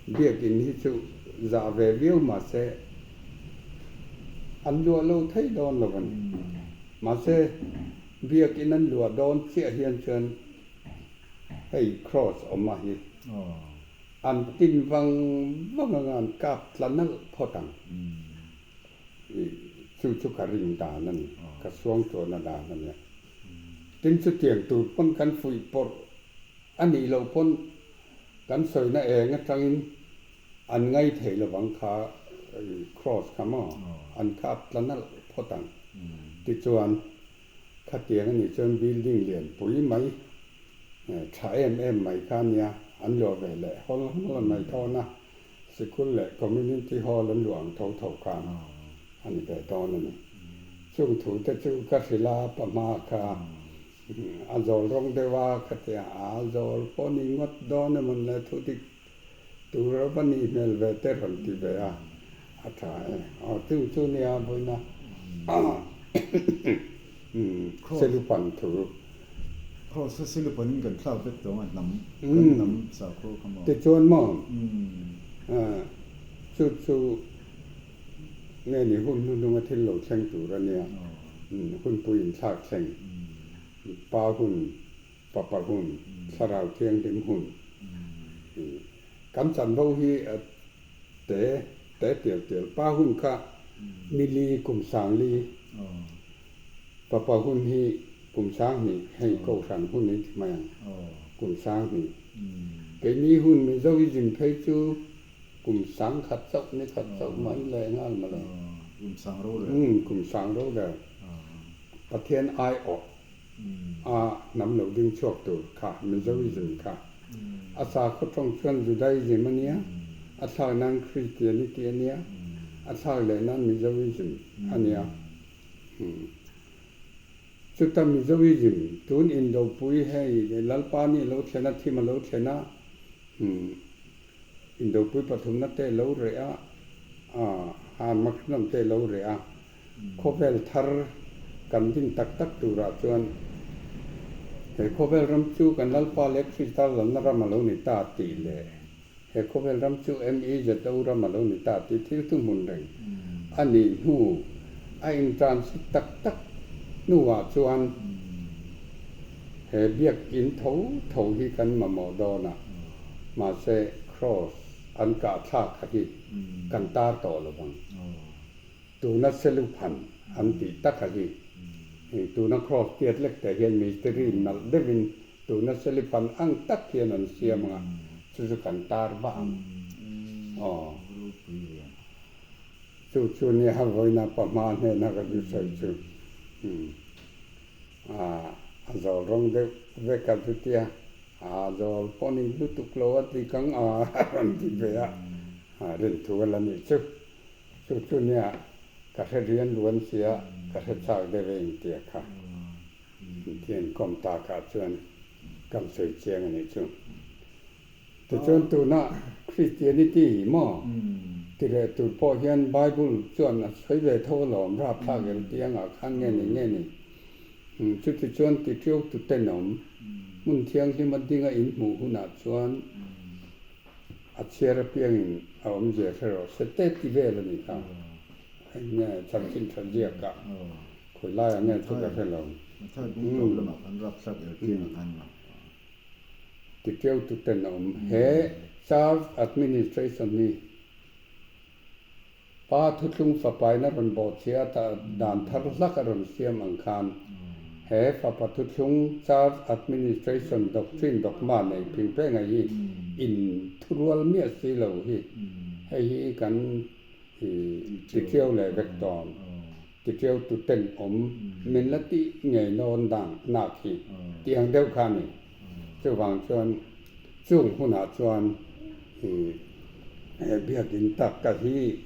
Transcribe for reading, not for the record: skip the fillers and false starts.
Biakin hi chu zah ve viau mahse an luah lo thei dawn lo a ni. Mahse biakin an luah dawn chiah hian chuan hei cross awm a hi an tin vang vang anga an kap tla nalh phawt ang. Chu chu ka ring dan a ni, ka suangtuahna dan a nia. Tin chutiang tur pawn kan fuih pawrh a nih loh pawn Kan sawina eng atangin an ngai thei lovang kha cross kha maw an kap tla nalh phawt ang. Tichuan khatiang anih chuan building lian pui mai tha em em mai kha ania an luah ve leh hawl hawl mai dawn a, sikul leh community hall an luah ang tho tho khan a ni ve dawn a ni. Chung thu te chu ka hrilh a pahma kha A zawl rawng deuh a, ka ti a, a zawl pawh ni ngawt dawn emaw le thu dik tur a va nih hmel ve te rawn ti ve a, a tha e. Aw chung chu nia vawiina Selupan thu. Cross kha Selupanin kan thlak vek tawh ang a hnam, kan hnam sakhaw kha maw? Tichuan maw chu chu nge ni hun hnuhnunga thil lo thleng tur a nia, hunpui inthlak thleng, Pa hun, Fapa hun, Thlarau Thianghlim hun. Kan chanvo hi a te te tial tial. Pa hun kha nili kum sangli, Fapa hun hi kum sanghnih, hei Kohhran hun hi ti mai ang, kum sanghnih. Keini hun Mizoism phei chu Kum sang khat chauh ni khat chauh mai leh nghal mawle. Kum sang ro rel. Umm kum sang ro rel. Pathian aiawh a hnam lo ding chhuak tur kha Mizoism kha. A sakhaw tawng chuan Judaism a nia, a thlak nan Christianity a nia, a thlak leh nan Mizoism a nia. Chuta Mizoism tun indopui hei Lalpa nih lo thlen a, thim a lo thlen a, Indopui pathumna te lo reh a, han maximum te lo reh a, khawvel thar kan din tak tak turah chuan he khawvel ram chu kan Lalpa leh Krista lalna ram a lo ni ta tih leh he khawvel ram chu MEZO ram a lo ni ta tih thil thuhmun reng a nih hnu a intransit tak tak hnuah chuan he biakinn tho tho hi kan mamawh dawn a. Mahse, Cross an kah thlak kha hi kan tar tawh lo vang. Tuna Seluphan an tih taka hi, tuna Cross tiat lek teh hian mistiri nalh deuhin tuna Seluphan ang tak hian an siam anga, chu chu kan tar vah ang. Aw. Chu chu nia vawiina pahma hnena ka zu sawi chu. A zawl rawng deuh vek a chutia. A zawl pawh ni lutuk lo a ti kang a rawn ti ve a, rin thu a la nih chu. Chu chu nia ka hre rian luan sia ka hre chak deuh e intia kha. Intia inkawm takah chuan kan sawi chiang a nih chu. Tichuan tuna Christianity maw ti leh tur pawh hian Bible chuan a sawi ve tho alawm rapthlak el tiangah khan nge ni nge ni. Chuti chuan ti ṭiau tu tenawm hmun thianghlim a dinga in hmuh hunah chuan a chhiar apiangin a awmzia hre rawh se te ti vel a ni kha. Eng nge chanchin ṭha ziakah khawi laiah nge chu ka hre lo. Ti ṭiau tu tenawm he Church Administration hi Pa thuthlung fapain a rawn bawhchhia a dan thar hlak a rawn siam ang khan he fapa thuthlung Church Administration Doctrine dogma nei phing peng a hi in thurual miah si lo hi hei hi kan ti ṭiau leh vek tawn ti ṭiau tu ten awm min la tih ngei nawn dang nak hi tih ang deuh kha a ni. Chuvang chuan chung hunah chuan he biakinn tak ka hi.